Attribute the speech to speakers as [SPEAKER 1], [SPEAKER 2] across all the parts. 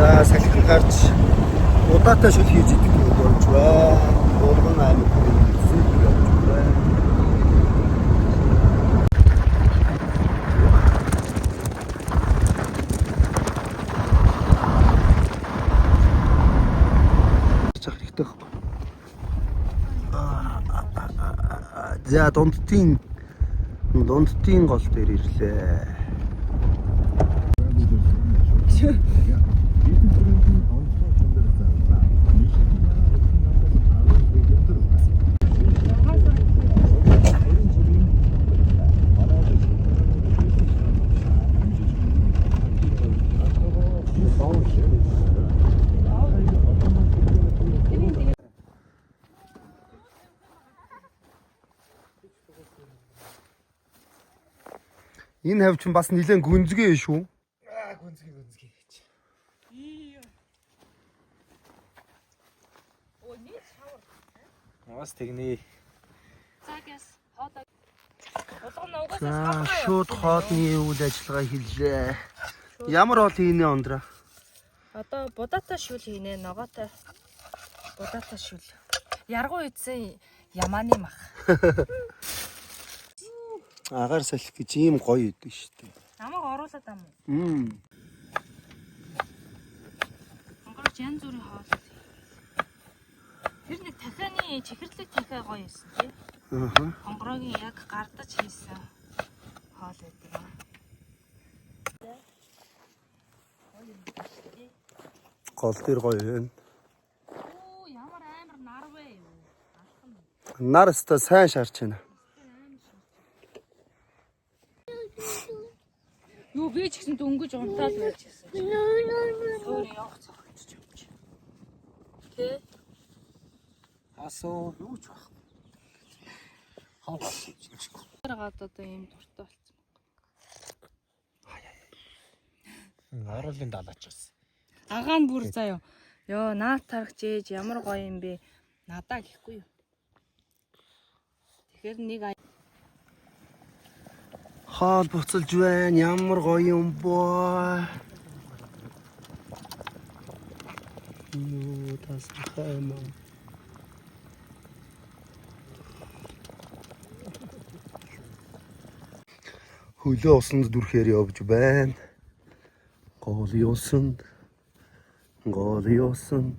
[SPEAKER 1] За салхин гарч удаатай шөл хийж идэх гэж болж байна. Булган аймаг супер явж байна. Зах хэрэгтэй байхгүй. За дундтын гол дээр ирлээ. Энэ хавь чинь бас нэлээд гүнзгий шүү.
[SPEAKER 2] Аа гүнзгий гүнзгий гэж. Бас тэгнэ.
[SPEAKER 1] За шууд хоолны үйл ажиллагаа хийлээ. Ямар хоол хийнэ ондраа?
[SPEAKER 3] Одоо будаатай шүл хийнэ, ногоотой будаатай шүл. Яргуу идсэн ямааны мах.
[SPEAKER 1] Агаар салхи гэж ийм гоё идэг шүү дээ.
[SPEAKER 3] Намайг оруулаад ам уу?
[SPEAKER 1] Мм.
[SPEAKER 3] Онгорч янз бүрийн хоол. Тэр нэг дахианы чихэрлэг дахиа гоё юмсан тий.
[SPEAKER 1] Аа.
[SPEAKER 3] Хонгороогийн яг гардаж хийсэн хоол байдаг аа.
[SPEAKER 1] Гол дээр гоё юм.
[SPEAKER 3] Оо ямар амар нар вэ юу?
[SPEAKER 1] Нар өстой сайн шаарч байна.
[SPEAKER 3] Юу би ч гэсэн дөнгөж унтаад байж байсан. Өөр явах цогцож юм чи. Тэ?
[SPEAKER 2] Асуу юу ч байх. Хонх гэж.
[SPEAKER 3] Гаргаад одоо ийм дуртай болсон.
[SPEAKER 2] Оруулын далаач бас.
[SPEAKER 3] Агаа нь бүр заяа. Йоо, наад тарагч ээж ямар гоё юм бэ? Надаа гэхгүй юу. Тэгэхээр нэг
[SPEAKER 1] Хоол буцалж байна. Ямар гоё юм боо. Юу тасрахай юм аа. Хөлөө усанд дүрхээр явж байна. Гол юусанд. Гол юусанд.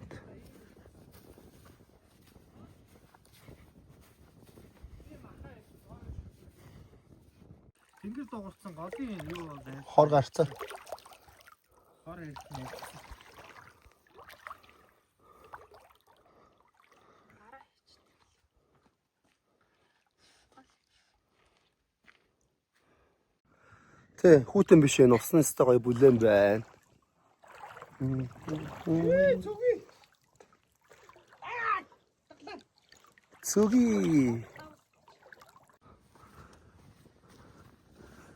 [SPEAKER 2] Тэнгэр дуурсан голын юу байна?
[SPEAKER 1] Хор гарцаа.
[SPEAKER 2] Хор хэлсэн.
[SPEAKER 1] Тэ хүүтэн биш ээ. Усны өстой гоё бүлээн байна. Цүги.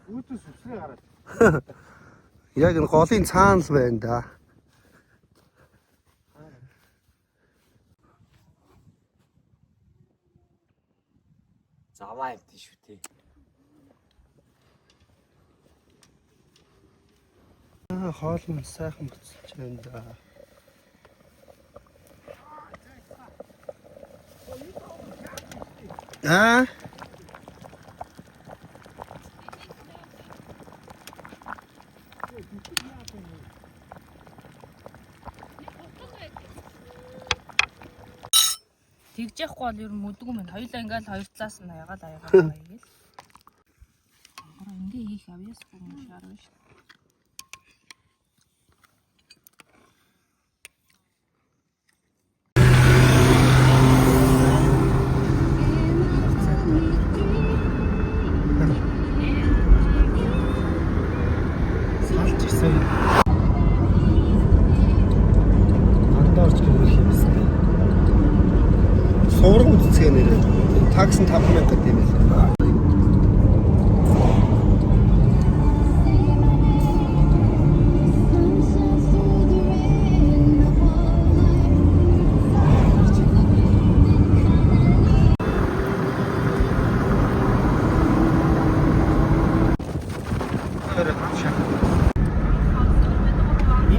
[SPEAKER 2] Үүдэн сүсгээ гараад.
[SPEAKER 1] Яг энэ голын цаана л байна да.
[SPEAKER 2] Заваа явдсан шүү дээ.
[SPEAKER 1] Аа, хоол нь сайхан буцалж байна да. Аа?
[SPEAKER 3] Тэгж яахгүй бол ер нь мүдгүм байна. Хоёулаа ингээл хоёр талаас нь аягаал аягаал аягаал гэл. Хонгороо ингээ хийх авьяасгүй юм шаарна шүү дээ.
[SPEAKER 2] Салж ирсэн. Дандаа орж гэрэх юм байна.
[SPEAKER 1] Сууран үзцгээ нэрээ. Такс нь 5000 гэдэг юм байна.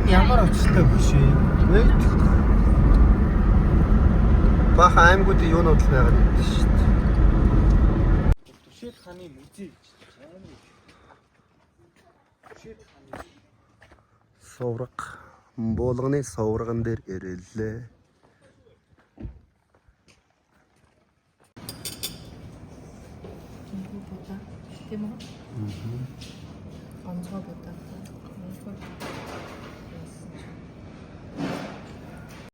[SPEAKER 1] Энэ ямар учиртай биш ээ. Нэг бахан аймагуудын юунууд л байгаад байдаг шүү дээ.
[SPEAKER 2] Түшээд хааны музей гэж амар их. Түшээд хааны
[SPEAKER 1] Сувраг буулганы сувраган дээр ирэлээ.
[SPEAKER 3] Жинхэнэ будаа. Тийм үү? Аа. Онцгой будаа. Онцгой.